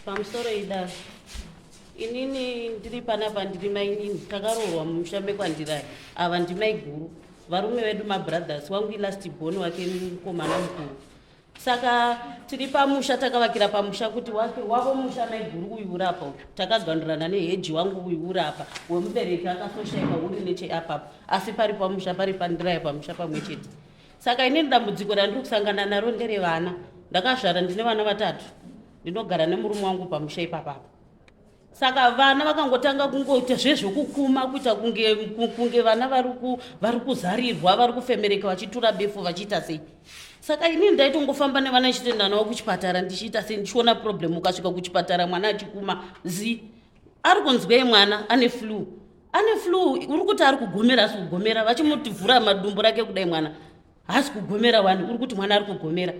Pamusoro idaro. Inini ndiri panapa ndiri mainini takaroorwa mumusha mekwandiraya ava ndimaiguru varume vedu mabrothers wangu ilast born wake mukomana mukuru saka tiri pamusha takavakira pamusha kuti wake wavo musha maiguru uyu uri apa uyu takaganurana neheji wangu uyu uri apa wemubereki akasoshaika uri necheapapo asi pari pamusha pari pandiraya pamusha pamwe chete saka inini dambudziko randiri kusangana naro nderevana ndakazvara ndine vana vatatu ndinogara nemurume wangu pamusha ipapapa saka vana vakangotanga kungoita zvezvekukuma kuita kunge, kunge vana vari kuzarirwa vari kufemereka vachitura befu vachiita sei saka inini ndaitongofamba nevana ndichitoenda navo kuchipatara ndichiita sei ndichiona problem ukasvika kuchipatara mwana achikuma zi ari kunzwei mwana ane flu ane flu uri kuti ari kugomera asi kugomera vachimuti vhura madumbu rake kudai mwana haasi kugomera wani uri kuti mwana ari kugomera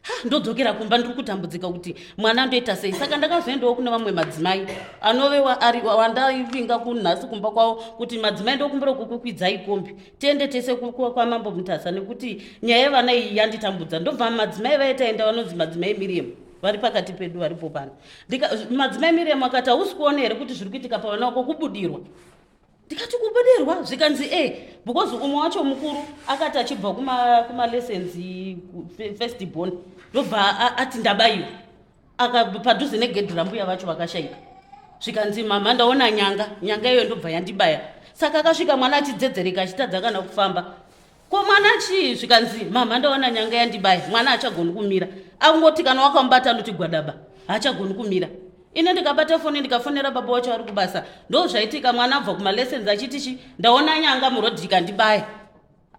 ha ndodzokera kumba ndiri kutambudzika kuti mwana ndoita sei saka ndakazoendawo kune vamwe madzimai anove wandaivinga kunhasi kumba kwavo kuti madzimai ndokumbira kukukwidzai kombi tiende tese kwamambo mutasa nekuti nyaya yevana iyi yanditambudza ndobva madzimai vaye taenda vanonzi madzimai miriam vari pakati pedu varipo pano madzimai miriam akati hausi kuona here kuti zviri kuitika pavana wako kubudirwa ndikati kubudirwa zvikanzi e because umwe wacho mukuru akati achibva kumalessons kuma first born ndobva ati ndabayiwa padhuze negedhi rambuya vacho vakashaika zvikanzi mama ndaona nyanga nyanga iyoyo ndobva yandibaya saka akasvika mwana achidzedzereka achitadza kana kufamba ko mwana chii zvikanzi mama ndaona nyanga yandibaya mwana haachagoni kumira angoti kana wakamubata anoti gwadaba haachagoni kumira ine ndikabata foni ndikafonera baba wacho ari kubasa ndo zvaitika mwana abva kumalessons achiti chi ndaona nyanga murodhi ikandibaya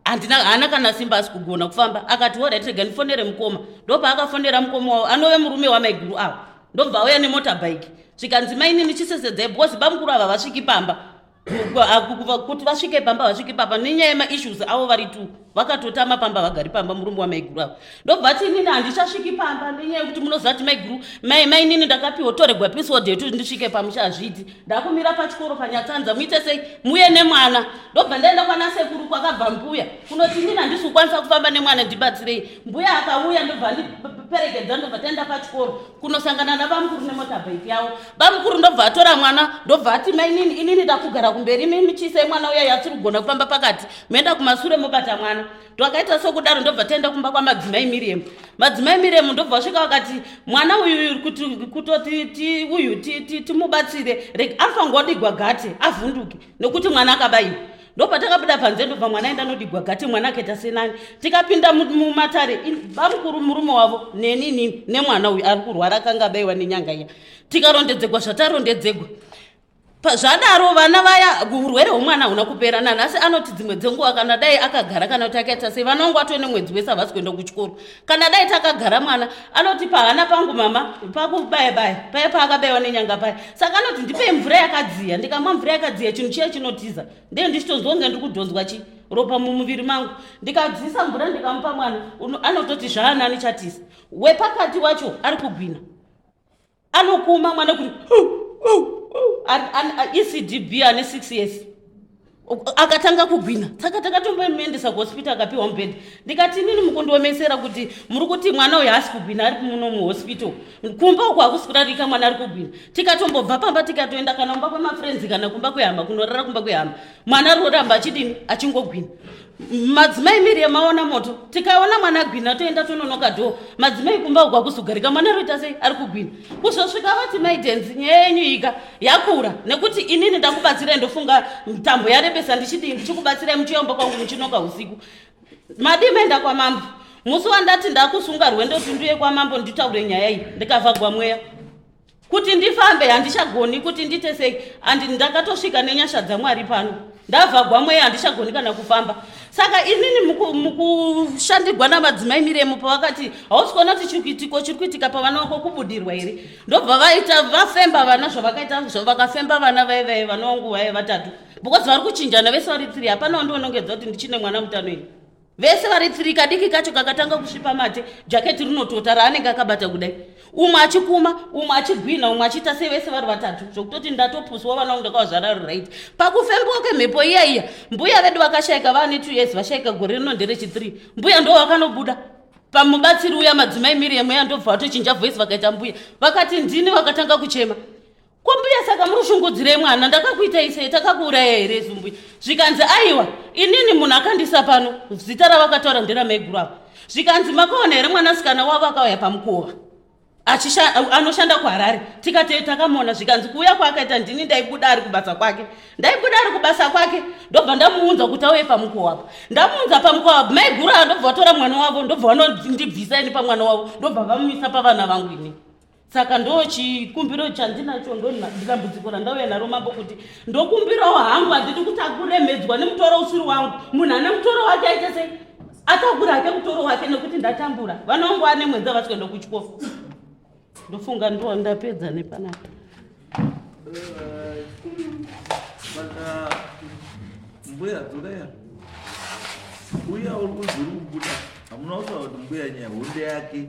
handina haana kana simba asi kugona kufamba akati horait rega ndifonere mukoma ndopaakafonera mukoma wavo anove murume wamaiguru avo ndobva auya nemotorbike zvikanzi mainini chisesedzai because bamukuru ava vasviki pamba kuti vasvike pamba vasvike pamba nenyaya yemaissues avo vari tu vakatotama pamba vagari pamba murume wamaiguru avo ndobva ati inini handichasviki pamba nenyaya yekuti munoziva kuti maiguru mainini ndakapiwa toregwa pisword yetu ndisvike pamusha hazviiti ndakumira pachikoro panyatsanza muite sei muye nemwana ndobva ndaenda kwana sekuru kwakabva mbuya kunoti inini handisi kukwanisa kufamba nemwana ndibatsirei mbuya akauya ndobva andiperekedza ndobva taenda pachikoro kunosangana nabamukuru nemotabike yavo bamukuru ndobva atora mwana ndobva ati mainini inini ndakugara kumberi imimi chiisai mwana uya yatsiri kugona kufamba pakati moenda kumasure mobata mwana twakaita sokudaro ndobva taenda kumba kwamadzimai miriam madzimai miriam ndobva vasvika vakati mwana uyu kuti kutoti uyu timubatsire anofanirwa kudigwa gate avhunduke nekuti mwana akabayiwa ndopatakabuda panze ndobva mwana aenda nodigwa gate mwana akaita senani tikapinda mumatare bamukuru murume wavo neni inini nemwana uyu ari kurwara akanga abaiwa nenyanga iya tikarondedzegwa zvatarondedzegwa zvadaro vana vaya urwere hwemwana huna kupera nanhasi anoti dzimwe dzenguva kana dai akagara kana kuti akaita sei vana vangu vatove nemwedzi wese havasi kuenda kuchikoro kana dai takagara mwana anoti pahana pangu mama pakubaya baya paya paakabaiwa nenyanga paya saka anoti ndipei mvura yakadziya ndikamwa mvura yakadziya chinhu chiya chinotiza ndee ndichitonzwa kunge ndiri kudhonzwa chi ropa mumuviri mangu ndikadzisa mvura ndikamupa mwana anototi zvaanani chatisa wepakati wacho ari kugwina anokuma mwana kuti ecdb ane 6 years akatanga kugwina saka takatombomuendesa kuhospital akapiwa mubhedha ndikati inini mukundiomesera kuti muri kuti mwana uyu haasi kugwina ari muno muhospital kumba uku hakusi kurarika mwana ari kugwina tikatombobva pamba tikatoenda kana kumba kwemafriends kana kumba kwehama kunorara kumba kwehama mwana ari kuramba achidini achingogwina madzimai miri maona moto tikaona mwana agwina toenda tononoka dhoo madzimai kumba uku akuzogarika mwana roita sei ari kugwina kuzosvika vati maidenzi nyaya yenyu ika yakura nekuti inini ndakubatsirai ndofunga tambo yarebesa ndichidii ndichikubatsirai muchiyomba kwangu muchinoka usiku madii maenda kwamambo musi wandati ndakusunga rwendo kuti nduye kwamambo nditaure nyaya iyi ndikavhagwa mweya kuti ndifambe handichagoni kuti ndiite sei and ndakatosvika nenyasha dzamwari pano ndavhagwa mweya handichagoni kana kufamba saka inini mukushandigwa namadzimai miremo pavakati hausi kuona kuti chikuitiko chiri kuitika pavana vako kubudirwa here ndobva vaita vafemba vana zvavakaita zvavakafemba vana vaivae vana vangu vaive vatatu because vari kuchinjana vese vari tiri hapana wandionongedza kuti ndichine mwana mutano ini vese vari three kadiki kacho kakatanga kusvipa mate jaketi rinotota raanenge akabata kudai umwe achikuma umwe achigwina umwe achiita sei vese vari vatatu zvokutoti ndatopuswa vana vangu ndakavazvara right pakufembuka kwemhepo iya iya mbuya vedu vakashaika vaane two years vashaika gore rino nderechi three mbuya ndo vakanobuda. Pamubatsiri uya madzimai Miriam uya ndobva vatochinja voice vakaita mbuya. Vakati ndini vakatanga kuchema. Ko mbuya saka muri kushungudzirei mwana ndakakuitai sei takakuuraya here isu mbuya? Zvikanzi aiwa inini munhu akandisa pano zita ravakataura nderamaiguru ava. Zvikanzi makaona here mwanasikana wavo akauya pamukova anoshanda kuHarare tikati takamuona zvikanzi kuuya kwaakaita ndini ndaibuda ari kubasa kwake ndaibuda ari kubasa kwake ndobva ndamuunza kuti auye pamukova apa ndamuunza pamukova apa maiguru ava ndobva vatora mwana wavo ndobva vanondibvisa ini pamwana wavo ndobva vamuisa pavana vangu ini saka ndo chikumbiro chandinacho ndo dambudziko randauya naro mambo kuti ndokumbirawo hangu handidi kuti akuremedzwa nemutoro usiri wangu munhu ane mutoro wake aite sei atakura hake mutoro wake nekuti ndatambura vana vangu vane mwedzi havasi kuenda kuchikoro ndofunga ndo ndapedza nepanapa saka mbuya dzodaya uya uri kunzi uri kubuda hamuna kutaura kuti mbuya nyaya honde yake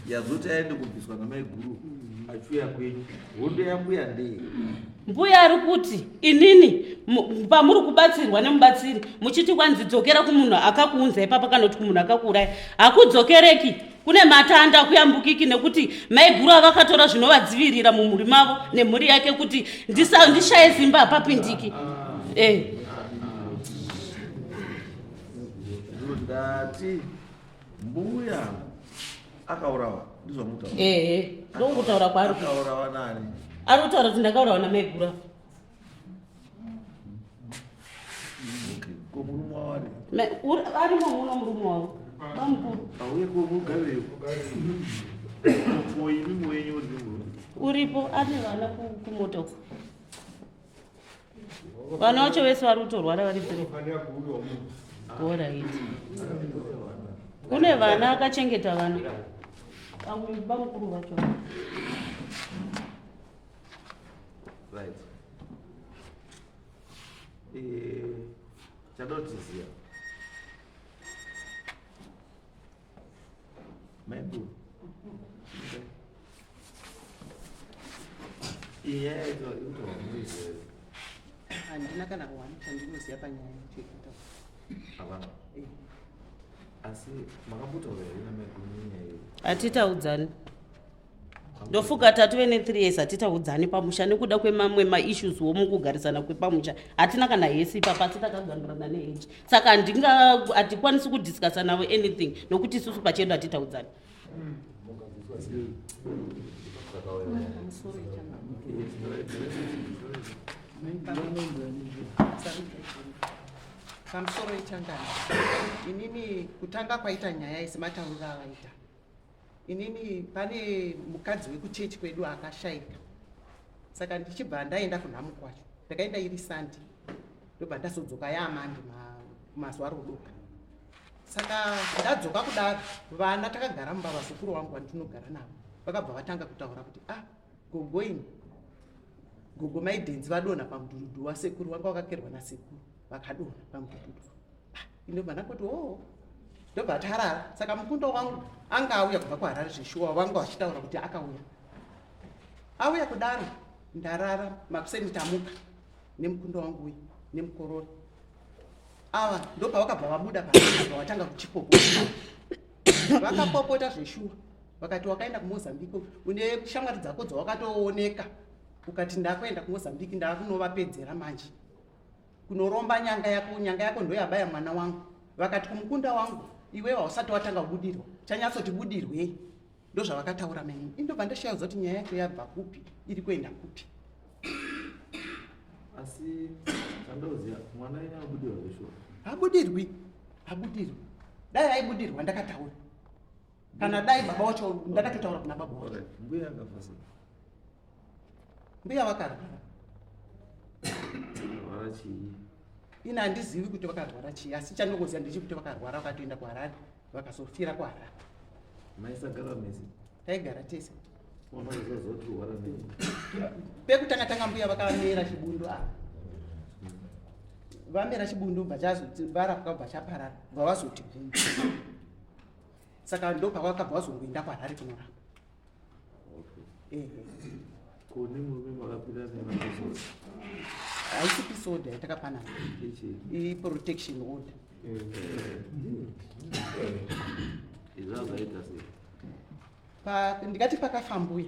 yazoti aende kubviswa namaiguru achiuya kwenyu hondo yambuya ndei mbuya ari kuti inini pamuri kubatsirwa nemubatsiri muchiti kwanzi dzokera kumunhu akakuunza ipapa kana kuti kumunhu akakuuraya hakudzokereki kune matanda akuyambukiki nekuti maiguru avakatora zvinovadzivirira mumhuri mavo nemhuri yake kuti ndishaye simba hapapindiki eh. Ndati mbuya akaurawa ndizvamutaura ehe ndokutaura kwaari akaurawa nani ari kutaura kuti ndakaurawa namaigura ko murume wavo ari arimo muno murume wavo bamukuru auye ko mugaveyo ko imi muwenyu uri murume uripo ane vana kumota uko vana vacho vese vari kutorwara vari three orit kune vana akachengeta vana vamwe bamukuru vacho right eh, chadotiziva Maiguru. Inyaya yacho ikutorwa muiziva. Handina kana one chandinoziva panyaya yacho yekutaura. Havana. Eh. Asi makambotaura here namaiguru nenyaya iyi? Hatitaudzani. Ndofuka tatove ne 3 years hatitaudzani pamusha nekuda kwemamwe maissues wo mukugarisana kwepamusha hatina kana hesi ipapa asi takaganurana neage saka handinga hatikwanisi kudiscussa navo anything nokuti isusu pachedu hatitaudzani. Pamusoro ichangana inini kutanga kwaita nyaya isi matauriro avaita Inini pane mukadzi wekuchechi kwedu akashaika saka ndichibva ndaenda kunhamo kwacho ndakaenda iri sandi ndobva ndazodzoka yaamandi mazuva rodoka saka ndadzoka kudaro vana takagara mumba vazukuru vangu vandinogara navo vakabva vatanga kutaura kuti ah gogoini gogo maidhenzi vadonha pamudhudhudhu wasekuru vanga vakakerwa nasekuru vakadonha pamudhudhudhu ndobva ndangoti oo oh. ndobva tarara saka mukundo wangu anga auya kubva kuharare zveshuwa vanga vachitaura kuti akauya auya kudaro ndarara makuseni tamuka nemukundo wangu uyu nemukororo ava ndopavakabva vabuda paa vatanga kuchipopota vakapopota zveshuwa vakati wakaenda kumozambique une shamwari dzako dzawakatooneka ukati ndakuenda kumozambique ndakunovapedzera manje kunoromba nyanga yako nyanga yako ndoyabaya mwana wangu vakati kumukunda wangu iwewe hausati watanga kubudirwa chanyatsoti budirwei ndozvavakataura mainini indobva ndashaya kuti nyaya yacho yabva kupi iri kuenda kupi asi chandoziva mwana ine abudirwa zveshuwa habudirwi habudirwi dai aibudirwa ndakataura kana dai baba wacho ndakatotaura kuna baba wacho mbuya akafa sei Mbuya vakarwara. Vakarwara chii? Ini handizivi kuti vakarwara chii asi chandinongoziva ndechekuti vakarwara vakatoenda kuHarare vakazofira kuHarare. Maisagara mese? Taigara tese. Unozozotirwara nei? Pekutanga tanga mbuya vakamera chibundu apa. Vamera chibundu bva chazoti varapwa bva chaparara bva vazoti gumbu. Saka ndopavakabva vazongoenda kuHarare kunorapwa. Ko nemurume makapinda nemapisoda? Haisi peace order yatakapanana. I protection order. Izvo zvaita sei? Ndingati pakafa mbuya.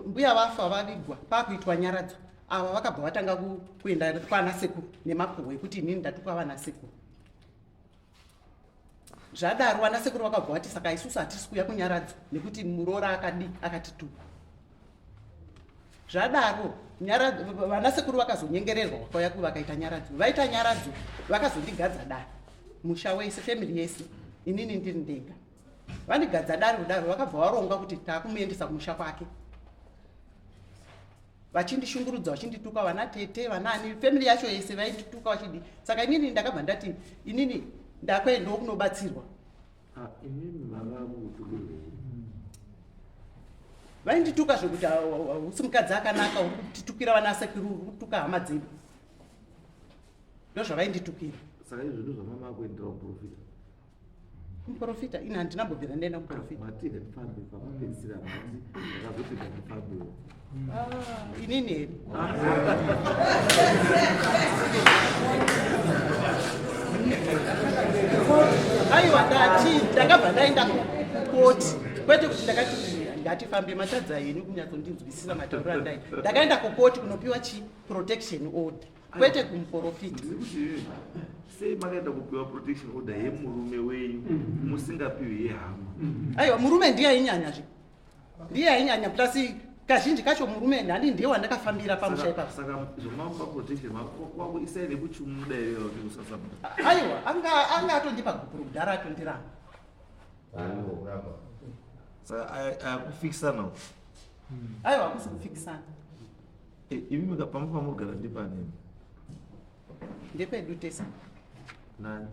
Mbuya vafa vavigwa pakuitwa nyaradzo. Ava vakabva vatanga kuenda kwana sekuru nemakuhwa ekuti inini ndatukwa vana sekuru. Zvadaro vana sekuru vakabva vati saka isusu hatisi kuuya kunyaradzo nekuti muroora akadi akatituka. Zvadaro vana sekuru vakazonyengererwa vakauya vakaita nyaradzo. Vaita nyaradzo vakazondigadza dare musha wese family yese inini ndiri ndega. Vandigadza dare kudaro vakabva varonga kuti takumuendesa kumusha kwake. Vachindishungurudza vachindituka vana tete vanaani family yacho yese vaindituka vachidi. Saka inini ndakabva ndati inini ndakuendawo kunobatsirwa. Ah, inini mava kutukirwei? Vaindituka zvekuti hausi mukadzi akanaka, uri kutitukira vana sekuru, uri kutuka hama dzedu. Ndozvavainditukira. Saka izvo ndozvamama akuendera kumuprofita? Kumuprofita? Ini handina mbobvira ndaenda kumuprofita. Mati ngatifambe pamapedzisira mati ndakazoti ngatifambewo. Ah, inini here? Aiwa, ndati ndakabva ndaenda kukoti, kwete kuti ndakati ngatifambe. Matadza henyu kunyatsondinzwisisa matauriro andaita. Ndakaenda kukoti kunopiwa chi protection order, kwete kumuprofita. Ndiri kuti sei makaenda kupiwa protection order yemurume wenyu musingapiwi yehama? Aiwa, murume ndiye ainyanya zve, ndiye ainyanya. Plus kazhinji kacho murume nhandi ndiye wandakafambira pamusha ipapo. Saka zvomamba protection kwako isai nekuchimuda here kuti usasamuda? Aiwa, anga atondipa gupuro kudhara, atondiramba. Saka akufikisana? Aiwa, hakusi kufikisana. Imi pamba pamurigara ndipanini? Ndepedu tese. Nani?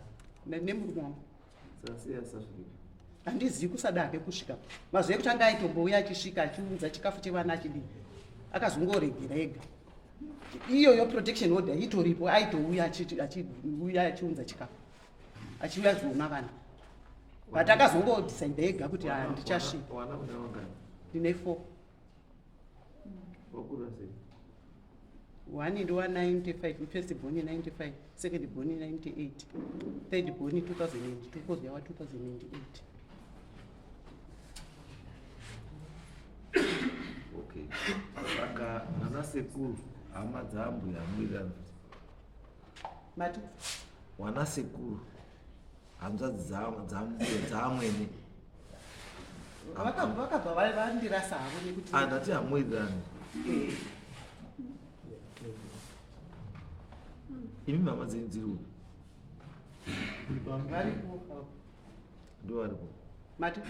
Nemurume wangu. Saka sei asasvika? Handizivi kusada hake kusvika. Mazuva ekutanga aitombouya achisvika achiunza chikafu chevana achidii, akazongoregera ega. Iyoyo protection order itoripo, aitouya achiuya achiunza chikafu, achiuya achizoona vana, but akazongodecide ega kuti handichasvika. Wana mune wangani? Ndine 4. Wakura sei? One ndiwa 95, first born 95, second born 98, third born 2002, kozouya wa 2008. Okay, saka nana sekuru hama dzaambuya hamuwirirani futi? Mati? Wana sekuru hanzvadzi dzaambuya dzaamwene. Vakabva vandirasa havo nekuti Ah, ndati hamuwirirani. Imi mama dzenyu dziri upi? Varipo. Ndo varipo? Mati?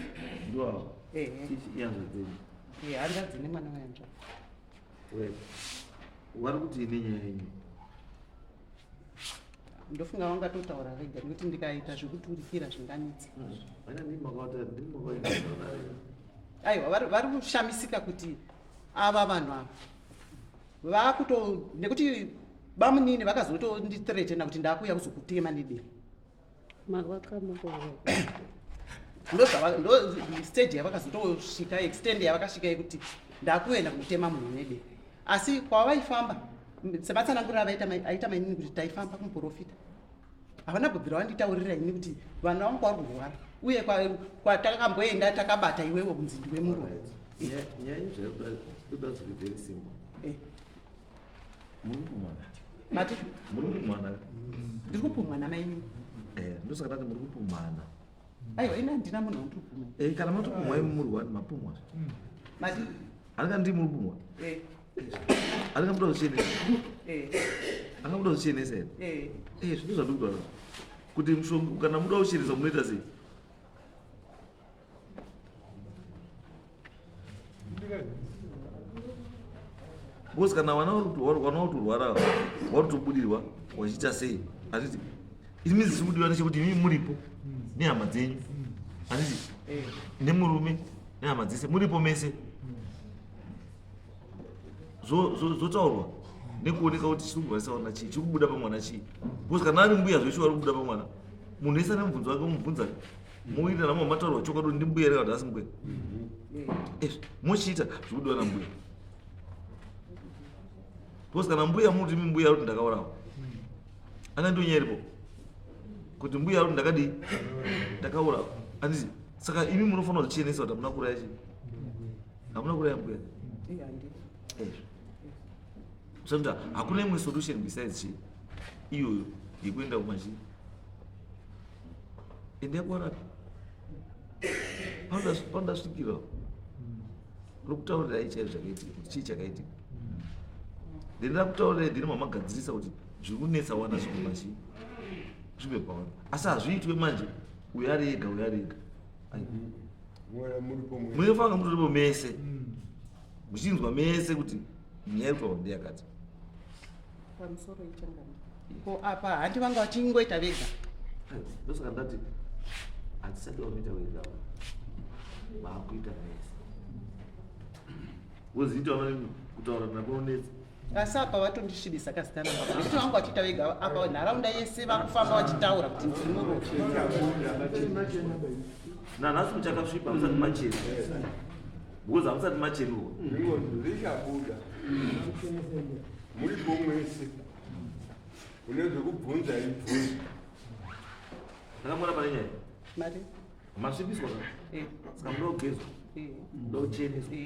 Ndo avo? Ehe. Ihanzvadzi dzenyu? Eh, hanzvadzi nemwana wehanzvadzi. Vari kuti ine nyaya yenyu? Ndofunga vangatotaura vega nekuti ndikaita zvekuturikira zvinganetsa. Vana ndimi makaita, ndimi makaita. Aiwa, vari kushamisika kuti ava vanhu ava vakuto, nekuti bamunini vakazotondithreatena kuti ndakuuya kuzokutema nedemo. Ndo stage yavakazotosvika, extend yavakasvika yekuti ndakuenda kunotema munhu nedemo. Asi kwavaifamba sematsananguriro aita mainini kuti taifamba kumuprofita, havana kubvira vanditaurira ini kuti vana vangu vari kurwara uye kwatakamboenda takabata iwewe kunzi ndiwe muroyi. Nyaya inoda zviri very simple. Muri kupumwana? Mati? Muri kupumwana? Ndiri kupumwana mainini. Ndosaka ndati muri kupumwana. Aiwa, ini handina munhu wandiri kupumwa. Kana matopumwa imi muri wani mapumwa. Mati? Handika ndii muri kupumwa? Handika muda kuzvichenesa? Anga muda kuzvichenesa here? Zvinhu zvandiri kutaura kuti mushonga kana muda kuchenesa munoita sei? Because kana vana vari kutorwara vari kutobudirwa wachiita sei, handiti? It means zviri kudiwa ndechekuti imi muripo nehama dzenyu, handiti? Nemurume nehama dzese muripo mese, zvotaurwa nekuoneka kuti chiri kurwarisa vana chii, chiri kubuda pamwana chii. Because kana ari mbuya zveshuwa ari kubuda pamwana, munhu wese ane mubvunzo wake umubvunza, mowirirana mo mataurwa chokwadi kuti ndimbuya here kana kuti asi mbuya. Mochiita zviri kudiwa nambuya, because kana mbuya muti imi mbuya kuti ndakaurawa, anga ndiyo nyaya iripo. Kuti mbuya ari ndakadii ndakaura handiti? Saka imi munofanira kuzvichenesa kuti hamuna kuuraya chii, hamuna kuuraya mbuya. Saka hakuna imwe solution besides chii iyoyo yekuenda kumachii. Endai kuwarapi panoda svikira rokutaurirai chaizvo zvakaitika, kuti chii chakaitika. Then rakutaurirai, then mamagadzirisa kuti zviri kunetsa wana zvikumba chii zvive pawana. Asi hazviitwe manje uyo ari ega, uyo ari ega. Munofanira mutoripo mese muchinzwa mese kuti nyaya yekutaura ndeyakati. Pamusoro ichangamira ko apa handi vanga vachingoita vega. Ndosaka ndati hatisati vanoita vega, vaakuita mese. Woziita kutaura nakunonetsa. Asi apa vatondisvibisa kazita nababa nekuti vanga vachiita vega. Apa nharaunda yese vakufamba vachitaura kuti ndinoro. Nanhasi muchakasvipa, hamusati machena because hamusati machenurwa. Richabuda muripo mwese, une zvekubvunza ibvunza. Ndakamona pane nyaya. Mari. Masvipiswa ka? Saka muda kugezwa, muda kucheneswa.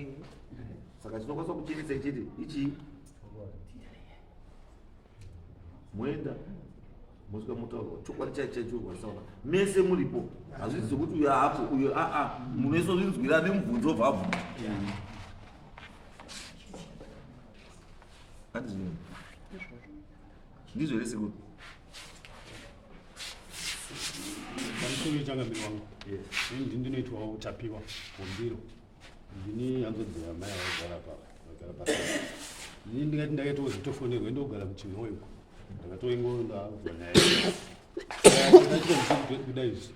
Saka chinokwanisa kuchenesa ichiti ichii? Moenda mosvika motaurwa chokwadi chaicho chaicho rwarisaona mese muripo. Hazvisi zvekuti uyo hapo uyo aa, munoisozvinzwira nemubvunzo obva abvunza. Handizvo ndizvo here sekuru? Pamusoro yechangamiri wangu, ini ndini ndinoitwawo Tapiwa Gombiro. Ndini hanzvadzi yamai vaigara pa vagara pa. Ini ndingati ndakaitawo zvitofonerwa ndogara kuChinhoyi uko. Ndakatoingo ndabva naye. Ndakaita kuda izvi.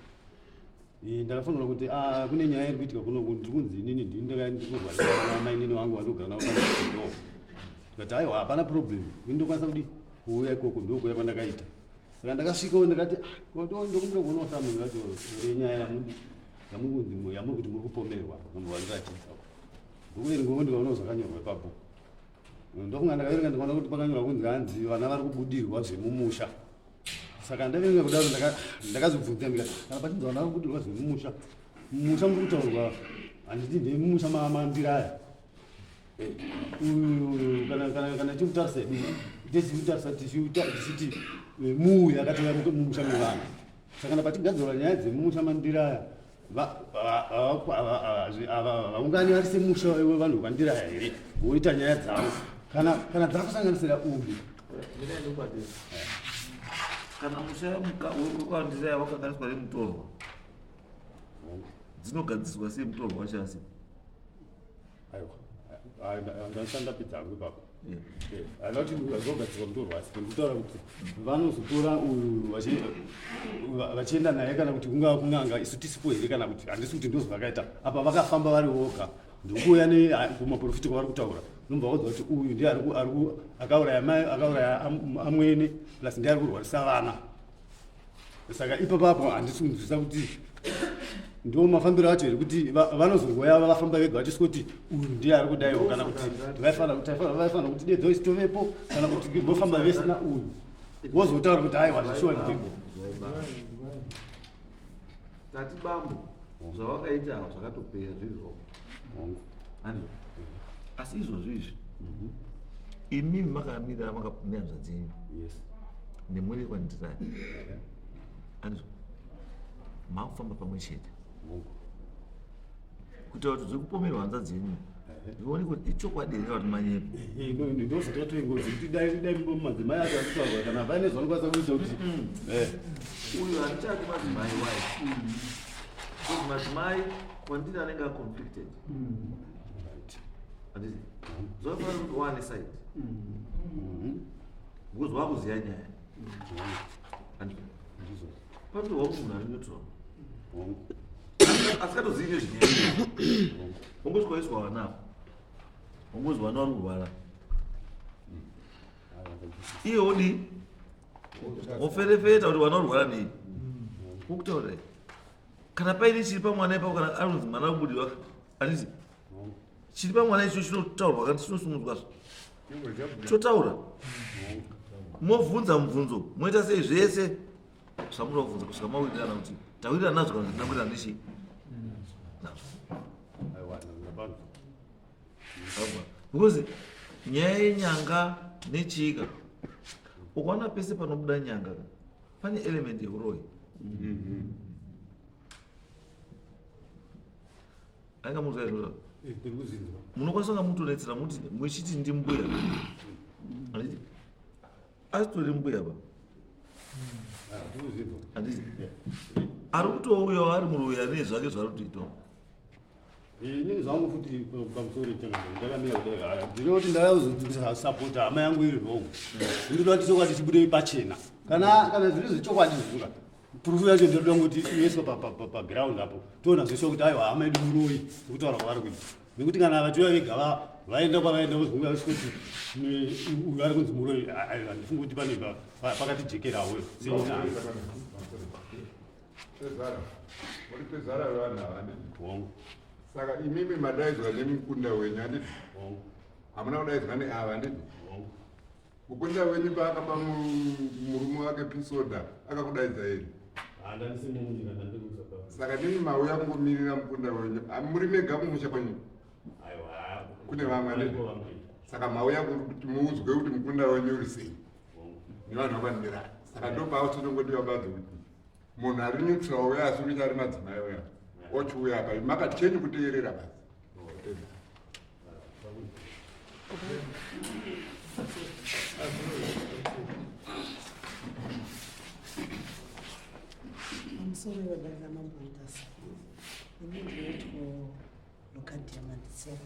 Ndakafanira kuti ah, kune nyaya iri kuitika kuno, ndiri kunzi inini ndini ndikurwarisa amainini wangu vandogara navo pano. Ndikati aiwa, hapana problem, ini ndokwanisa kudi kuuya ikoko. Ndokuuya kwandakaita. Saka ndakasvikawo ndikati ah, ndokumbira kuonawo samunhu vacho renyaya yamukunzi yamuri kuti muri kupomerwa nombovandiratidza. Ndokuverengawo ndikaonawo zvakanyorwa ipapo. Ndokunga ndakaverenga ndikaona kuti pakanyorwa kunzi hanzi vana vari kubudirwa zvemumusha. Saka ndaverenga kudaro ndakazvibvunza ndikati kana pachinzi vana vari kubudirwa zvemumusha, mumusha muri kutaurwa handiti ndemumusha maNdiraya? Uyu kana tichimutarisa hedu, tichimutarisa tichiti muuyu akatouya mumusha mevanhu. Saka kana pachigadzirwa nyaya dzemumusha maNdiraya, vaungani vari semusha wevanhu vekwaNdiraya here voita nyaya dzavo kana dzakusanganisira uyu? Kana musha wekwaNdiraya wakanganiswa nemutorwa, dzinogadziswa sei mutorwa wacho asi? Aiwa, ndandisati ndapedza hangu ipapo. Haina kuti azogadzirwa mutorwa, asi ndikutaura kuti vanozotora uyu vachienda naye kana kuti kungava kun'anga isu tisipo here, kana kuti handisi kuti ndozvavakaita. Apa vakafamba vari voga ndokuuya kumaprofiti kwavari kutaura, nobva vaudza kuti uyu ndiye akauraya mai, akauraya amwene, plus ndiye ari kurwarisa vana. Saka ipapapo handisi kunzwisisa kuti ndo mafambiro acho here, kuti vanozongoya vafamba vega vachiswa kuti uyu ndiye ari kudaiwo, kana kuti vaifanira kuti dedzo isi tovepo, kana kuti vofamba vese na uyu vozotaura kuti aiwa, zvishuwa ndiko. Tati bambo, zvawakaita zvakatopera zviri zvako. Asi izvozvo izvi imimi makamira nehanzvadzi yenyu nemuri kwaNdirai, andizvo? Makufamba pamwe chete kuitira kuti zviri kupomerwa hanzvadzi yenyu zvione kuti ichokwadi here kana kuti manyepo. Ndozvatatoingozi kuti dai madzimai acho akutaurwa kana vaine zvanokwanisa kuita kuti Uyu handichati madzimai. Why? Because madzimai kwandiri anenge aconflicted, handiti? Zvakafanira kuti wane side because wakuziva nyaya, handiti? Panotorwa munhu ari neutral asikatozivi nezvinyaya, ongosvika waiswa vana apa, ongozi vana vari kurwara, iye odi oferefeta kuti vana vari kurwara nei. Ukutaurirai kana paine chiri pamwana ipapo, kana anonzi mwana akubudirwa, handiti? Chiri pamwana icho chinotaurwa kana chinosumudzwa, chotaura, movhunza mubvunzo, moita sei zvese. Zvamunoda kubvunza kusvika mawirirana kuti tawirirana nazvo kana kuti hatina kuwirirana nechii nazvo. Aiwa, ndapanzwa. Abva. Because nyaya yenyanga nechika ukaona pese panobuda nyanga ka pane element yeuroyi. Anga munzwa izvozvo? Eh, ndiri kuzinzwa. Munokwanisa kunga mutonetsera muti muchiti ndimbuya. Handiti? Asitori mbuya ba. Ah, ndiri kuzinzwa. Handiti? Ari kutouyawo ari muroyi ane zvake zvaari kutoitawo. Inini zvangu futi pamusoro ndakamira kudai haya ndinoti ndakazosapota hama yangu iri wrong. Ndinoda kuti chokwadi chibude pachena. Kana kana zviri zvechokwadi zvizuka. Proof yacho ndinoda kuti iiswe paground apo. Toona zveshe kuti aiwa hama yedu muroyi sekutaura kwavari kuita. Nekuti kana vachiuya vega vaenda kwavaenda vozouya kuti uyu ari kunzi muroyi handifungi kuti pane pakatijekerawo. Tezvara, muri tezvara vevanhu ava handiti? Hongu. Saka imimi madaidzwa nemukunda wenyu handiti? Hongu. Hamuna kudaidzwa neava handiti? Hongu. Mukunda wenyu paakapa murume wake pisoda akakudaidza here? Handandisimo munyika ndandiri kuSouth Africa. Saka nemi mauya kungomirira mukunda wenyu. Muri mega mumusha kwenyu? Aiwa. Kune vamwe handiti? Variko vamwe. Saka mauya kuti muudzwe kuti mukunda wenyu uri sei Hongu. nevanhu vakwandirana. Saka ndopausonongodiwa badzi kuti munhu ari neutral uya asi kuti ari madzimai uya ochiuya apa makati chenyu kuteerera basi. Pamusoro wedare raMambo Mutasa, ini ndinoitwa Locadia Manditsera,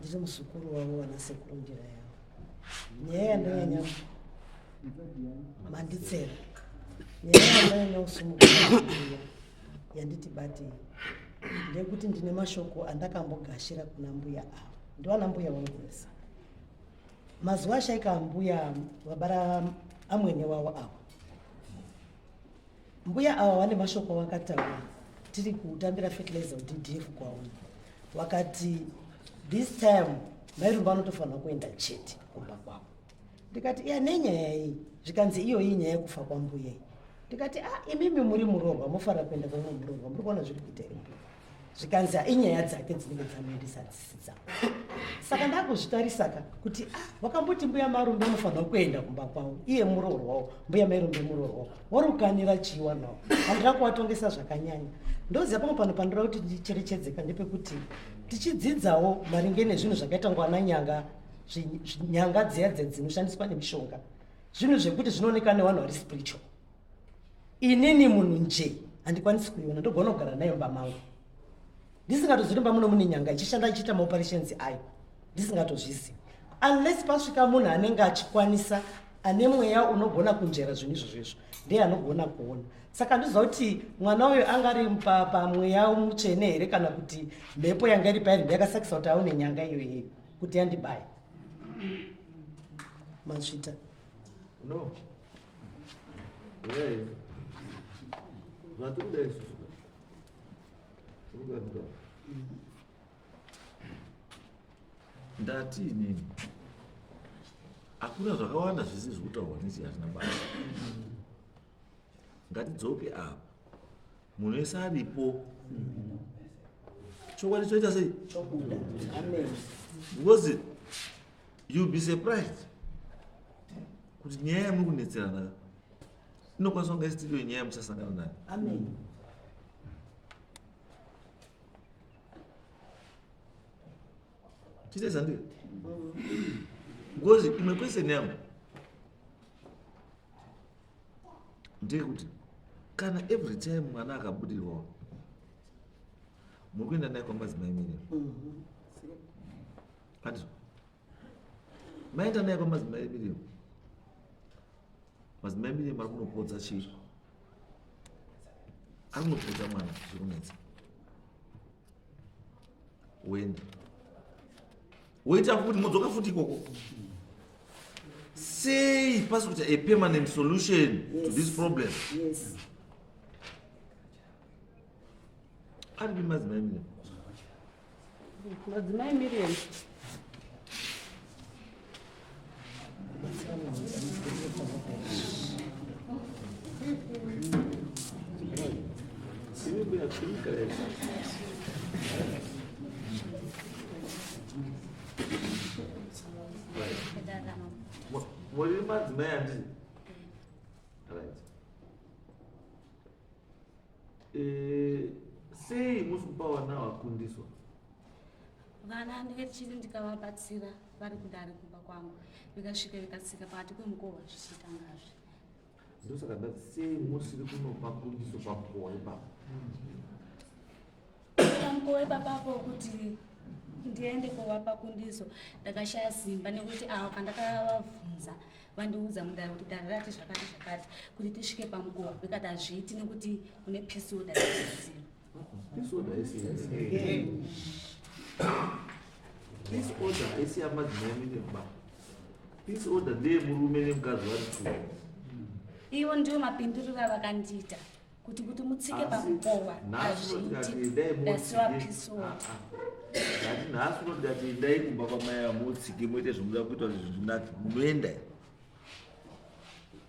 ndiri muzukuru wavo vana sekuru Njira yavo. Nyaya yandanyanya Manditsera, nyaya yandanyanya kusumukira yanditi batei ndeyekuti ndine mashoko andakambogashira kuna mbuya ava, ndivana mbuya vangu vese. Mazuva ashaika mbuya vabara amwene wavo ava, mbuya ava vane mashoko avakataura tiri kutambira fertilizer DDF kwaona, vakati this time mairumba vanotofanira kuenda chete kumba kwavo. Ndikati iya nenyaya iyi, zvikanzi iyoyi inyaya yekufa kwambuya iyi. Ndikati ah, imimi muri muroorwa mofanira kuenda kwamwe muroorwa, muri kuona zviri kuita here mbuya? Zvikanzi ah, inyaya dzake dzinenge dzamuendesa dzisi dzavo. Saka ndakuzvitarisaka kuti ah, wakamboti mbuya Marumbe unofanira kuenda kumba kwavo, iye muroorwawo, mbuya Mairumbe muroorwawo, warukanira chiwa nawo. Handina kuvatongesa zvakanyanya. Ndoziva pamwe pano pandinoda kuti ndicherechedzeka ndepekuti tichidzidzawo maringe nezvinhu zvakaita ngwana nyanga, nyanga dziya dziya dzinoshandiswa nemishonga, zvinhu zvekuti zvinooneka nevanhu vari spiritual. Inini munhu nje handikwanisi kuiona, ndogona kugara nayo mumba mangu ndisingatozvi mumba muno mune nyanga ichishanda ichiita maoperations ayo ndisingatozvizivi, unless pasvika munhu anenge achikwanisa ane mweya unogona kunzvera zvinhu izvozvo izvo, ndiye anogona kuona. Saka ndiziva kuti mwana uyu anga ari pamweya mutsvene here kana kuti mhepo yanga iri pairi ndiyakasakisa kuti aone nyanga iyoyo kuti yandibaya. Mazvita. No. Hey. Zvatikuda isusu. Tikuda. Ndati inini hakuna zvakawanda zvisi zvekutaurwa nechi hazvina basa. Ngatidzoke apa, munhu wese aripo, chokwadi choita sei? Chobuda. Amen. Because you'll be surprised kuti nyaya yamuri kunetserana inokwanisa kunge isiriyo nyaya yamuchasangana nayo. Amen. Chite zandika. Because imwe question yangu ndeyekuti kana every time mwana akabudirwa muri kuenda naye kwamadzimai Miriam, handizvo? Maenda naye kwamadzimai Miriam, madzimai Miriam ari kunopodza chii? Ari kunopodza mwana zviri kunetsa, woenda woita futi, modzoka futi ikoko. Sei pasi kuti a permanent solution to this problem? Yes. Aripi madzimai Miriam? Madzimai Miriam. Muri madzimai handiti? Right. Eh, sei musi kupa vana vakundiswa? Vana ndinge tichiti ndikavabatsira vari kudare kumba kwangu, vikasvika vikatsika pakati pemukova zvichitangazve. Ndosaka ndati sei musiri kunopa kundiso pamukova ipapo? Pamukova ipapapo kuti ndiende kovapa kundiso ndakashaya simba nekuti avo pandakavabvunza vandiudza mudare kuti dare rati zvakati zvakati kuti tisvike pamukova vikati hazviiti nekuti une peace order yakaziva. Peace order haisi peace order haisi yamadzimai mine ba. Peace order ndeyemurume nemukadzi vari two. Ivo ndiwo mapinduriro avakandiita kuti kuti mutsike pamukova hazviiti ndasiwa peace order. Ndati nhasi unoti ndati endai kumba kwamai ava mutsike muite zvamunoda kuita kuti zvinhu zvinake munoenda here?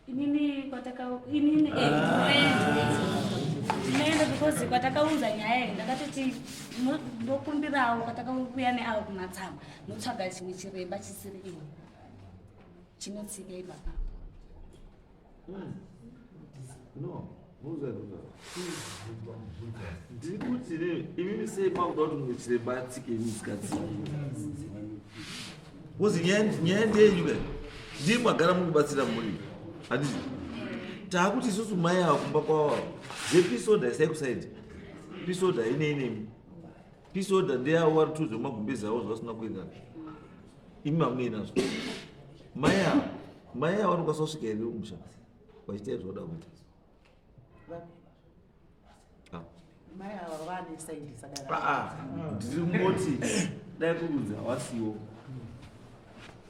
Inini kwataka inini eh, ndinoenda because kwatakaunza nyaya iyi ndakatoti ndokumbirawo kwatakauya neavo kumatsamba notsvaga chimwe chiremba chisiri iwo chinotsika ipapa. No, ndiri kuti imimi sei makuda kuti mumwe chiremba atsike imi musikatsiki? Because nyaya ndeyenyu ka, ndii magara muri kubatsira mhuri, handiti? Taakuti isusu mai ava kumba kwavo zvepeace order isai kusaidi. Peace order inei nemi? Peace order ndeyavo vari tudzwe magumbezi avo zvavasina kuwirirana, imi hamunei nazvo. Mai ava, mai ava vanokwanisa kusvika here kumusha vachiita zvavada kuita? Mai ava vane saidi saka Aa, ndiri kungoti dai kurudzi havasiwo.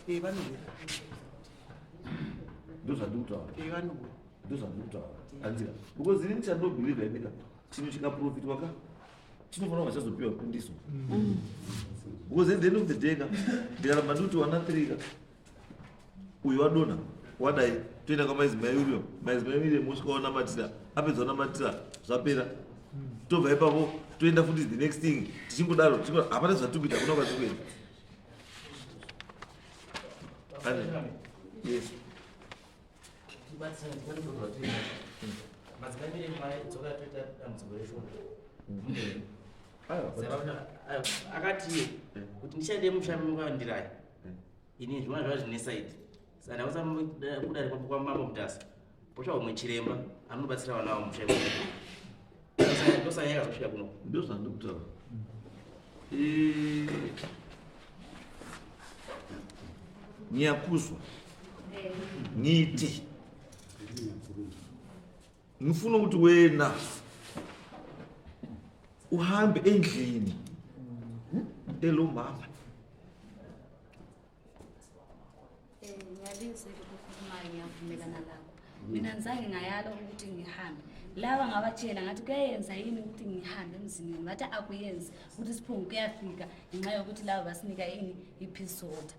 Eh, vanouya. Ndozvandiri kutaura. Eh, vanouya. Ndozvandiri kutaura, handika? Because ini chandobhilivha inika, chinhu chikaprofitwa ka chinofanira kunga chazopiwa kundiso, because at the end of the day ka, ndikaramba ndikuti wana three ka, uyu wadonha wadai, toenda kwamaidzimai William, maidzimai William osvika onamatira, apedza onamatira, zvapera. Tobva ipapo toenda futi the next thing, tichingodaro tichingodaro, hapana zvatiri kuita, hakuna kwatiri kuenda. Yes. Madzimai madzoka toita dambudziko reshona. Akati kuti ndichade musha mukandirayi ini zvimwe zvava zvine saidi, saka ndakusa kudare kwamambo Mutasa potsva umwe chiremba anobatsira vana avo musha. Ndosaka yakazosvika kuno. Ndozvandiri kutaura. Ngiyakuzwa, ngithi ngifuna ukuthi wena uhambe endlini elo mama. Ngiyalizwa ukukhulumayo, ngiyavumelana lakho. Mina ngizange ngayala ukuthi ngihambe. Laba ngabatshela ngathi kuyayenza yini ukuthi ngihambe emzini wenu, bathi akuyenzi ukuthi siphungu kuyafika ngenxa yokuthi laba basinika ini i-peace order.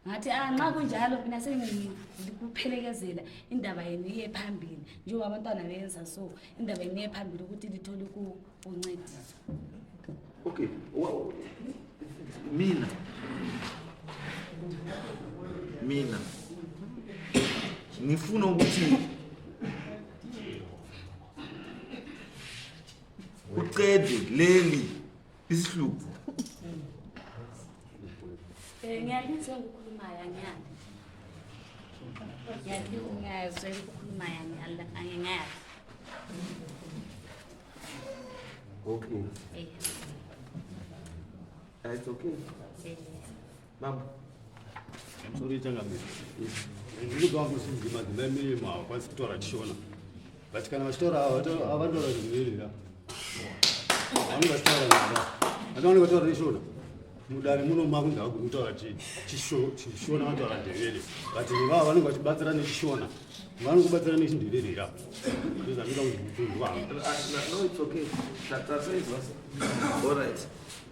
Ngathi ah, nxa kunjalo mina sengikuphelekezela indaba yenu iye phambili, njengoba abantwana beyenza so, indaba yenu iye phambili ukuthi lithole ukuncediswa. Okay, mina ngifuna ukuthi uqede leli isihluku. Ngiyalizwa engikhulumayo, angiyali. Ngiyazwa engikhulumayo, angiyali. Okay. It's okay. Mama. Sorry changamire. Ndiri wangu sinzi madzimai mirimo havakwanisi kutaura chiShona. But kana vachitaura havanotaura zvinherera. Vanenge vachitaura navo. Vanenge vachitaura neShona. Mudare muno makunzi havagoni kutaura chiShona, vanotaura Ndevere. But vava vanenge vachibatsira nechiShona. Vanokubatsira nechindevere. Ndozvandinoda kuti mutunhu wavo. No, it's okay. Tataizwa. All right.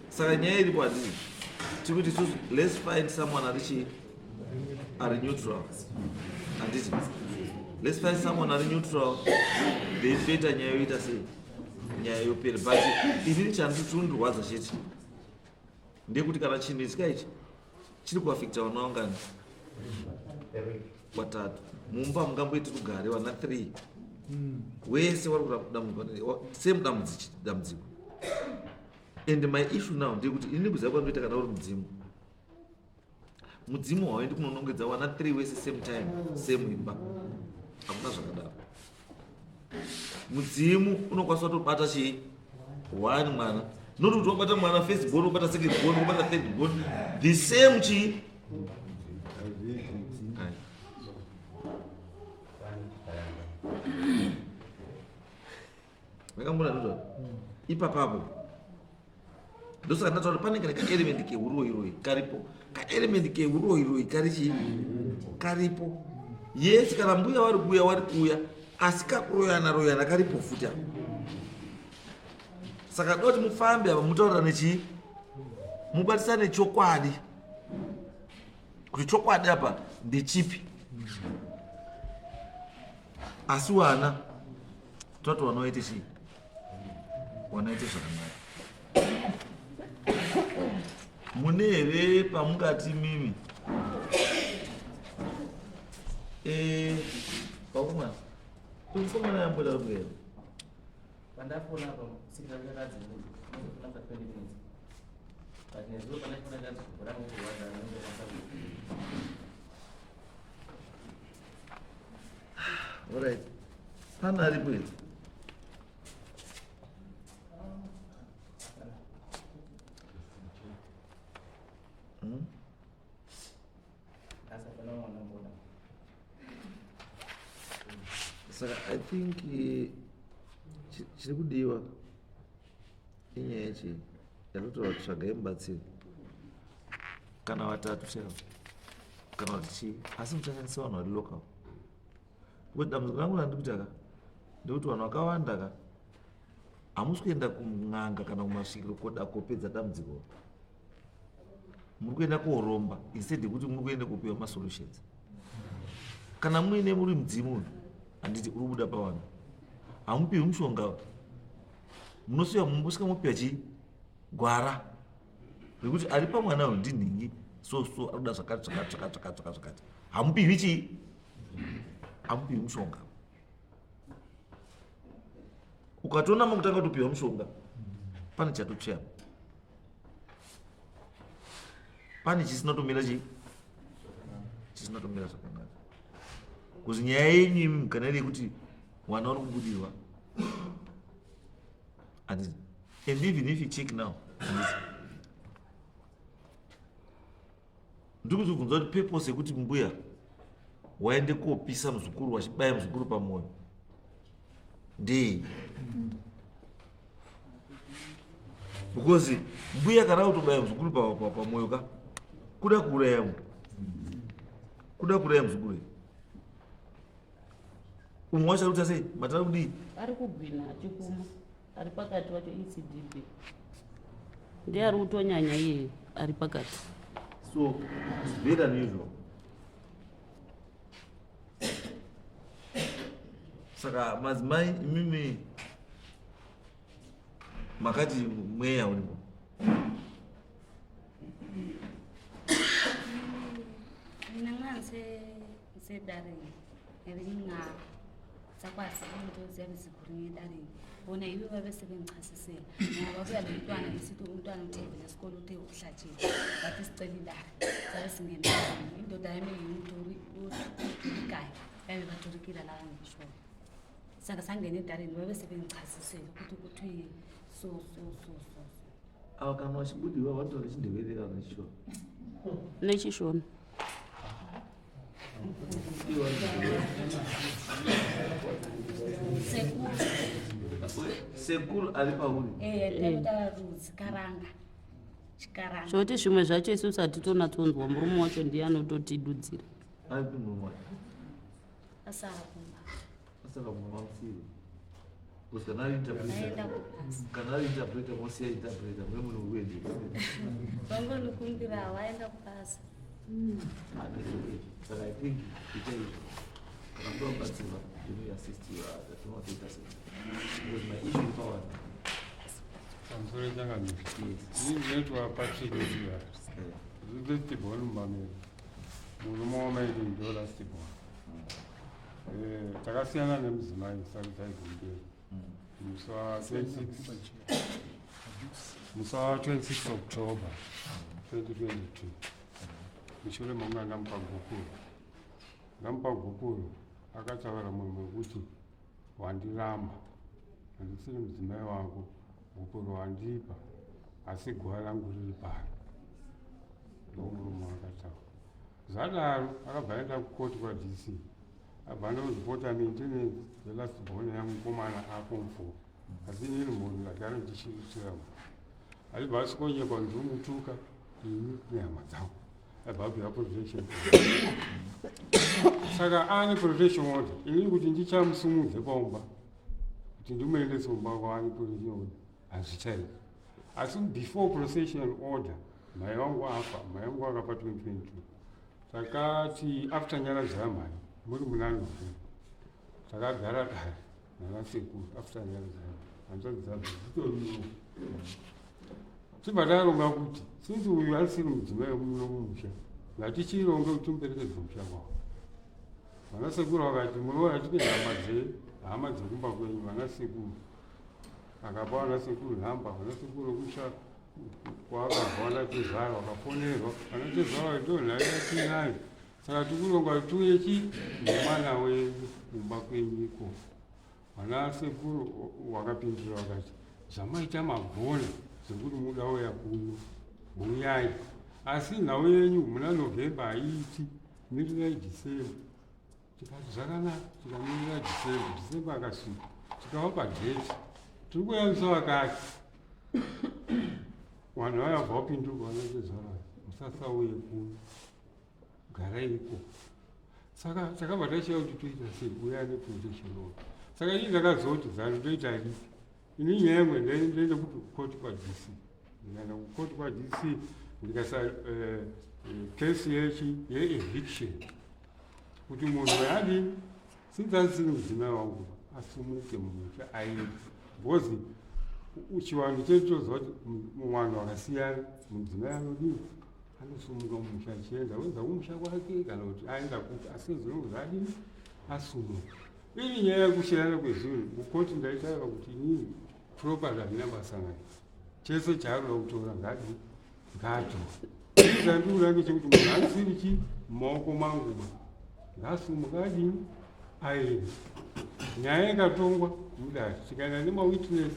Saka nyaya iripo handii? Tiri kuti isusu let's find someone ari chii? Ari neutral. Handiti? Let's find someone ari neutral. Then toita nyaya yoita sei? Nyaya yopera. But inini chandindirwadza chete ndekuti kana chinhu ichi ichi chiri kuafekta vana vangani? Watatu. Mumba mungamboiti rugare vana 3. Wese wari kuda same dambudziko. And my issue now ndeyekuti ini kuziva kwandoita kana uri mudzimu. Mudzimu hauendi kunonongedza vana 3 wese same time, same imba. Hakuna zvakadaro. Mudzimu unokwanisa kutobata chii? One mwana. Not kuti wabata mwana first born, wobata second born, wobata third born. The same chii? Ayi. Makambona ndizvo? Ipapapo. Ndosaka ndataura pane kana kaelement keuroiroi karipo. Kaelement keuroiroi kari chii? Karipo. Yes, kana mbuya vari kuuya vari kuuya, asi kakuroyana royana karipo futi apa. Saka doti mufambe apa mutaurirane chii? Mubatisane chokwadi. Kuti chokwadi apa ndechipi? Asi wana toti wana waite chii? Wana waite zvakanaka. Mune here pamungati mimi? Vakomana. Mukomana yamboda kuenda. Pandafona apa signal yakadzi ndinofona for 20 minutes. But nezuro pandafona kanzi rangu kurwadza ndinokwanisa kuita. Alright. Pana aripo here? Asi hapana mwana mboda. Saka I think chiri kudiwa inyaya yechii? Yatotaura kuti tsvagai mubatsiri kana vatatu chaivo kana kuti chii, asi muchashandisa vanhu vari local. Because dambudziko rangu randiri kuita ka ndekuti vanhu vakawanda ka hamusi kuenda kun'anga kana kumasvikiro koda kopedza dambudziko, muri kuenda koromba instead yekuti muri kuenda kopiwa masolutions. Kana muine muri mudzimu uyu handiti uri kubuda pavanhu, hamupiwi mushonga, munosiya mumbosvika mopiwa chii? Gwara rekuti ari pamwana uyu ndinhingi so so ari kuda zvakati zvakati zvakati zvakati zvakati zvakati, hamupiwi chii? Hamupiwi mushonga. Ukatoona makutanga kutopiwa mushonga pane chatotsveya, pane chisina kutomira chii? Chisina kutomira zvakanaka. Kuzi nyaya yenyu imi kana iri yekuti mwana uri kubudirwa handiti, and even if you check now handiti, ndiri kuzvibvunza kuti purpose yekuti mbuya waende kopisa muzukuru wachibaya muzukuru pamwoyo ndei? Because mbuya kana kutobaya muzukuru pamwoyo ka kuda kuuraya munhu, kuda kuuraya muzukuru. Umwe wacho ari kuita sei? Matara kudii? Ari kugwina achikuma, ari pakati wacho ECDB ndiye ari kutonyanya iye ari pakati. So it's very unusual. Saka madzimai imimi makati mweya uripo. Mina nxa ngisedareni ngiyabe ngingasakwazi into ziyabe zikhulunywa edareni, bona yibo babe sebengichasisela ngoba babuya lo mntwana besithi umntwana uthe vele esikolo uthe uhlatshile, bathi sicela ilanga sabe singena edareni. Indoda yami ngiwumuntu otolikayo, babe batolikile laba ngishoyo. Saka sangena edareni babe sebengichasisela ukuthi kuthiwe so so so so so. Ava kana vachibudiwa vanotaura chindevere kana chishona? Nechishona. Sekuru. Sekuru ari pauri? Rudzi karanga, chikaranga. Zvoti zvimwe zvacho isusu hatitonatsonzwa, murume wacho ndiye anototidudzira. Aripi murume wacho? Asara kumba. Asaka mumba musiri, because kana ari interpreter, Aenda kubasa. kana ari interpreter mosiya interpreter mune munhu wekuendesa. Vangonikumbira, waenda kubasa. Saka I think ita izvo, kana muda kubatsirwa, you assist you tinotoita sei, because my issue iri pavanhu. Pamusoro changamire. Ini ndinoitwa Patrick Siva. Ndiri born mumamero. Murume wamaiti ndo last born. Takasiyana nemudzimai Sarudzai Gumberi musi wa 26, musi wa 26 October 2022, mushure mekunge ndamupa gupuro. Ndamupa gupuro, akataura munhu wekuti wandiramba, handisiri mudzimai wako, gupuro wandipa, asi guva rangu riri pano. Ndomurume akataura zvadaro. Akabva aenda kukoti kwaDC, abva andoripota maintenance yelast born yamukomana aform 4, asi inini mhuri ndagara ndichiitira achibva asvikonyepa ndinomutuka ini nehama dzangu, abva abvira protection. Saka aane protection order, inini kuti ndichamusumudze paumba kuti ndimuendese kumba kwaane protection order hazvichaiti. Asi before protection order, mai vangu afa, mai vangu akafa 2022. Takati after nyaradzo yamhai muri muna November, takagara dare nanasekuru. After nyaradzo yamhai, hanzvadzi dzadzo dzitoriwo, tibva taronga kuti since uyu asiri mudzimai wemuno mumusha, ngatichironge kuti timuperekedze musha kwavo. Vanasekuru vakati munoona tine hama dzehama dzekumba kwenyu. Vanasekuru akapa vanasekuru nhamba, vanasekuru vekusha kwaakabva, vanatezvara vakafonerwa, vanatezvara ndo nhai yatinayo, saka tikuronga kuti tiuye chi nemwana wenyu kumba kwenyu ikoko. Vanasekuru wakapindura vakati zvamaita magona zvekuti muda uya kuno, huyai, asi nhau yenyu muna November haiiti, mirirai December. Tikati zvakanaka, tikamirira December. December akasvika, tikavapa date, tiri kuyambisa. Vakati vanhu vayabva vapinduka, vanatezvara musasauye kuno, garai ikoko. Saka takabva tashiya kuti toita sei, uya neprotection order. Saka ini ndakazoti zano toita ripi? Ini nyaya yangu ndaende kuti kukoti kwaDC, ndikaenda kukoti kwaDC ndikasa kesi yechi yeeviction kuti munhu yadini, since asisiri mudzimai wangu, asumuke mumusha aende, because chivanhu chedu toziva kuti muvanhu vakasiyana mudzimai anodini, anosumuka mumusha achienda oenda kumusha kwake kana kuti aenda kupi, asi zvinonzi adini, asumuka. Iri nyaya yekushiyana kwezvinhu kukoti, ndaitaura kuti inini property handina basa nayo, chese chaanoda kutora ngadi ngaatore. Chandikuda ngechekuti munhu asiri chi mumaoko mangu ba, ngaasumuka adini, aende. Nyaya ikatongwa mudare, tikaenda nemawitness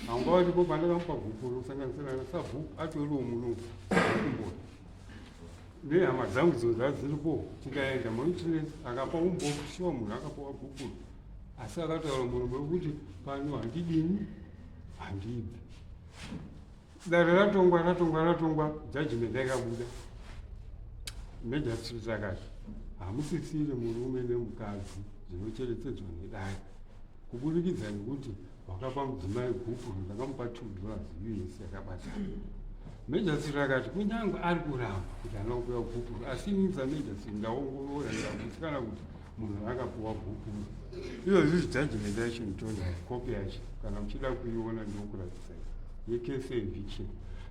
anga varipo pandakamupa gupuro, kusanganisira nasabhuku atoriwo muno kumboni nehama dzangu dzimwe dzaa dziripo. Tikaenda mawitness akapa umbo, shuwa munhu akapiwa gupuro, asi akataura muromo wekuti pano handidini, handibvi. Dare ratongwa, ratongwa, ratongwa, judgment yakabuda. Magistrate akati hamusisiri murume nemukadzi zvinocherechedzwa nedare, kuburikidza nekuti wakapa mudzimai gupuro, ndakamupa $2 US yakabatana. Magistrate akati kunyange ari kuramba kuti haana kupiwa gupuro, asi inini samagistrate ndaongorora, ndikagutsikana kuti munhu akapiwa gupuro. Izvozvi judgment yacho nditonayo kopi yacho, kana muchida kuiona ndinokuratidzai, yekesi eviction.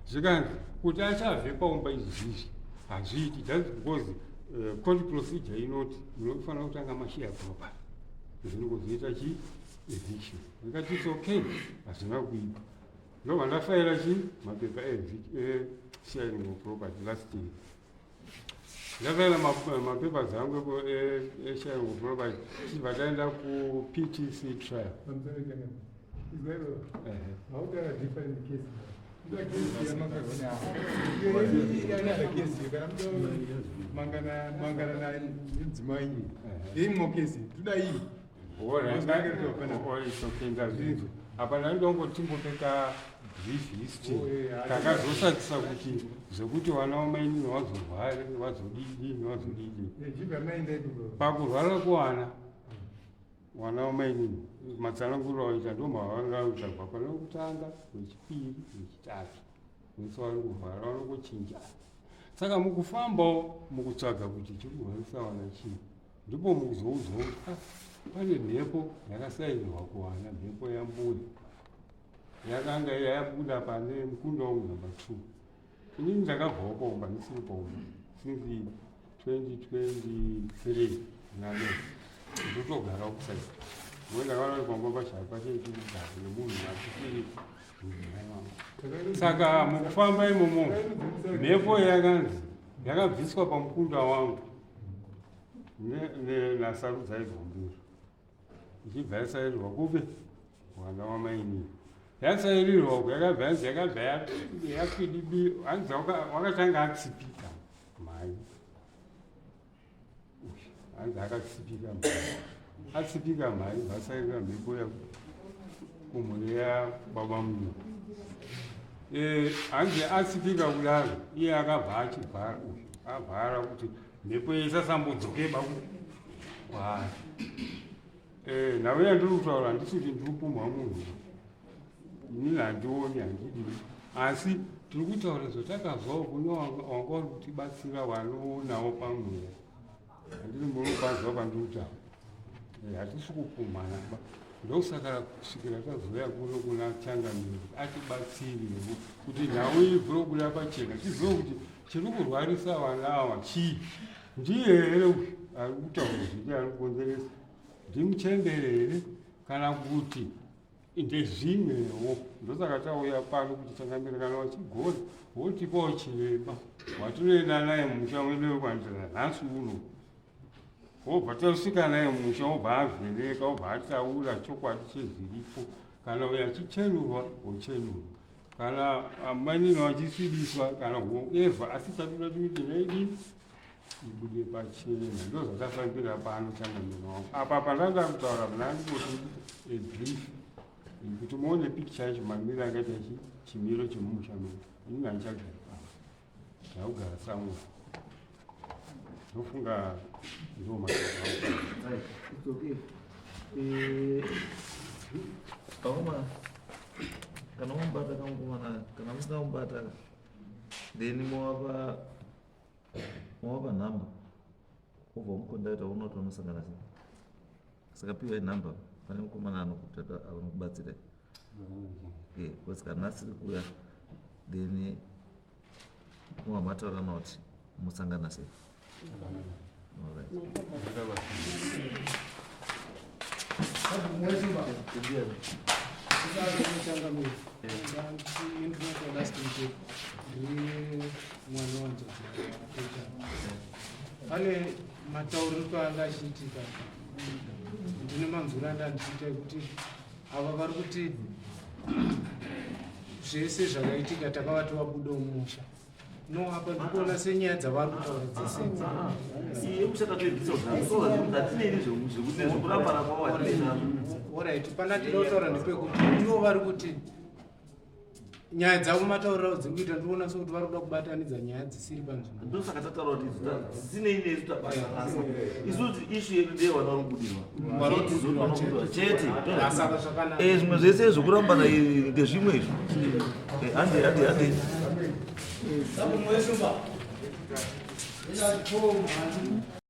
Zvikanzi kuti achabve paumba izvizvi hazviiti, just because court procedure inoti munofanira kutanga mashare property, zvinokuzoita chi eviction. Ndikati its okay, hazvina kuipa. Ndobva ndafaira chi mapepa esharing of property last year. Ndakaenda mapapers angu esharing of property, tichibva taenda kuPTC trial. Hautaura different case. Ida kesi yamakarwa another case kana muda mangana mangana na mudzimai yeimwe kesi toda iyi. Ndazvinzwa. Apa ndandongotimbopeka brief history. Oh, yeah. Takazosakisa kuti zvekuti vana vamainini vazorware, vazodidini, vazodidini. Jibva maenda ikoko. Pakurwara kuwana wana wamainini, matsananguriro aita ndo mavanga kutsvagwa pana wekutanga, wechipiri, wechitatu, wese vari kurwara vanongochinjana. Saka mukufambawo mukutsvaga kuti chiri kurwarisa vana chii, ndipo mukuzoudzwa kuti ah, pane mhepo yakasainirwa kuwana, mhepo yambuya yakanga yabuda pane mukunda wangu number 2. Inini ndakabvawo paumba, ndisiri paumba since 2023 nane ndotogara kusai ngo ndakaona kuti pamba pashaya pachaiti kugara nemunhu atisiri mudzimai wangu. Saka mukufamba imomo mhepo yakanzi yakabviswa pamukunda wangu naSarudzai Gwambiri ichibva yasairirwa kupi mwana wamainini yasairirwa uku yakabva yanzi yakabva yakwidibi hanzi wakatanga atsipika mhai hanzi akatsipika mhai atsipika mhai vasairira mhepo kumhuri yababa munhu eh, hanzi atsipika kudaro iye akabva achivhara uyu avhara kuti mhepo isasambodzoke ba kwaari eh, nhau yandiri kutaura handisi kuti ndiri kupumha munhu inini handioni handidii asi tiri kutaura zvatakazwawo kune wanga uri kutibatsira wanoonawo pamweya handiri munopanzwa pandiri kutaura eh, hatisi kupumhana ba ndokusaka kusvikira tazouya kuno kuna changamire kuti atibatsirewo kuti nhau iyi ibvire kubuda pachena tizive kuti chiri kurwarisa vana ava chii ndiye here uyu ari kutaura zviti ari kukonzeresa ndimuchembere here kana kuti ndezvimwewo ndosaka tauya pano kuti changamire kana vachigona votipawo chiremba watinoenda naye mumusha mwedu wekwanzira nhasi uno wobva tasvika naye mumusha wobva avheneka wobva ataura chokwadi chezviripo kana uyo achichenurwa ochenurwa kana amainini vachisvibiswa kana whoever asi chatoda kuti naidii ibude pachena ndozvatafambira pano changamire wangu apa pandanda kutaura muna ndikoti a brief kuti muone picture yacho mamiro akaita chi chimiro chemumusha medu inini handichagari pano ndakugara somewhere ndofunga ndo mashoko angu. Eh, kana wamubata kamukomana kana musina kumubata then mowapa Wawapa nhamba wobva wamukontakita woona kuti vanosangana sei. Saka piwai nhamba pane mukomana anokubatsirai. Eh, because kana asiri kuuya then mova mataurirana kuti mosangana sei. Alright. Pane matauriro anga achiitika ndine manzwiro anda ndichiita ekuti ava vari kuti zvese zvakaitika takavati vabude mumusha No, apa ndikuona senyaya dzavari kutaura dzese Alright, pana tinoda kutaura ndepekuti ivo vari kuti nyaya dzavo matauriro dziri kuita ndikuona sekuti vari kuda kubatanidza nyaya dzisiri panzvimbo ndosaka tataura kuti dzisinei nesu tabasa rasa isu kuti ishu yedu ndeye vana vari kubudirwa vanobudirwa chete eh, zvimwe zvese zvekurambana ndezvimwe izvo eh, hande hande hande